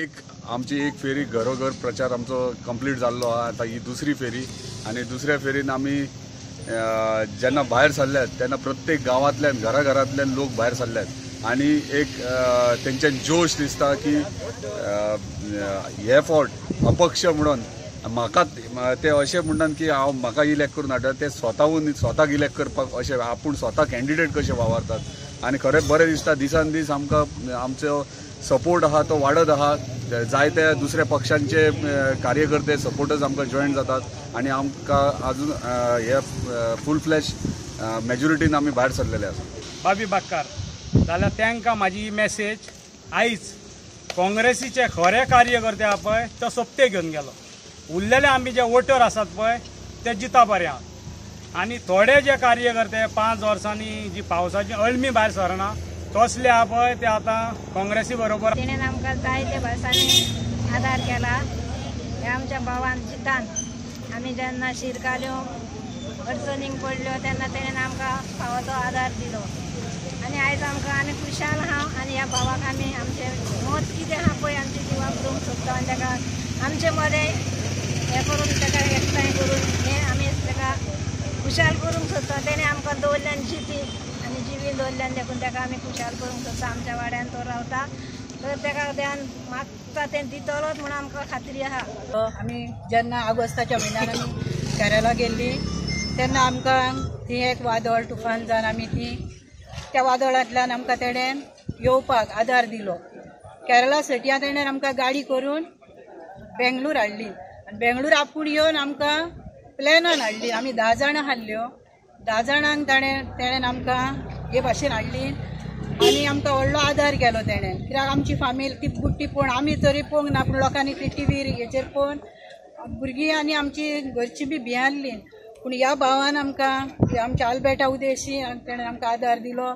एक आमची एक फेरी घरोघर प्रचार आमचो कंप्लीट जाल्लो आहा. आतां ही दुसरी फेरी आनी दुसऱ्या फेरीन आमी जेन्ना भायर सरल्यात तेन्ना प्रत्येक गांवांतल्यान घराघरांतल्यान लोक भायर सरल्यात आनी एक तेंच्यान जोश दिसता की हे फावट अपक्ष म्हणून म्हाका ते अशें म्हणटात की हांव म्हाका इलेक्ट करून हाडटा, ते स्वताहून स्वताक इलेक्ट करपाक अशें आपूण स्वता कॅन्डिडेट कशे वावरतात आनी खरें बरें दिसता. दिसान दीस आमकां आमचो सपोर्ट आहा तो वाडत आहा. जायते दुसऱ्या पक्षांचे कार्यकर्ते सपोर्टर्स आमकां जॉयन जातात आनी आमकां अजून हे फूल फ्लॅश मेजॉरिटीन आमी भायर सरलेले आसा. बाबी बाक्कार जाल्यार तांकां म्हाजी मॅसेज, आयज काँग्रेसीचे खरे कार्यकर्ते आहा पळय तो सोपते घेवन गेलो. उरलेले आमी जे वोटर आसात पळय ते जिता बरे आहा आनी थोडे जे कार्यकर्ते 5 वर्सांनी जी पावसाची अळमी भायर सरना तसले आहा पळय ते आतां काँग्रेसी बरोबर. तेणेन आमकां जायते भासांनी आदार केला. ह्या आमच्या भावान जितान आमी जेन्ना शिरकाल्यो अडचणींक पडल्यो तेन्ना तेणेन आमकां फावो तो आदार दिलो आनी आयज आमकां आमी खुशाल आहा आनी ह्या भावाक आमी आमचें मत कितें आहा पळय आमचें जिवाक दिवंक सोदता आनी ताका आमचे मदें हें करून ताका एकठांय करून हें आमी ताका खुशाल करूंक सोदता. तेणें आमकां दवरल्यान जिती आनी जिवी दवरल्यान देखून ताका आमी खुशाल करूंक सोदता. आमच्या वाड्यान तो रावता तर ताका देवान मागता तें दितलोच म्हणून आमकां खात्री आहा. आमी जेन्ना ऑगस्टाच्या म्हयन्यान आमी केरला गेल्ली तेन्ना आमकां ती एक वादळ तुफान जावन आमी ती त्या वादळांतल्यान आमकां तेणें येवपाक आदार दिलो. केरला सटिया तेणें आमकां गाडी करून बेंगलोर हाडली आनी बेंगलोर आपूण येवन आमकां प्लॅनान हाडली. आमी 10 जाणां हाडल्यो, 10 जाणांक तेणें आमकां हे भाशेन हाडली आनी आमकां व्हडलो आदार केलो तेणें. कित्याक आमची फामील ती बुट्टी पळोवन आमी तरी पळोवंक ना, पूण लोकांनी ती टीव्हीर हेचेर पळोवन भुरगीं आनी आमची घरची बी भियानली. पूण ह्या भावान आमकां आमच्या आल्बेटा उदेशी तेणें आमकां आदार दिलो.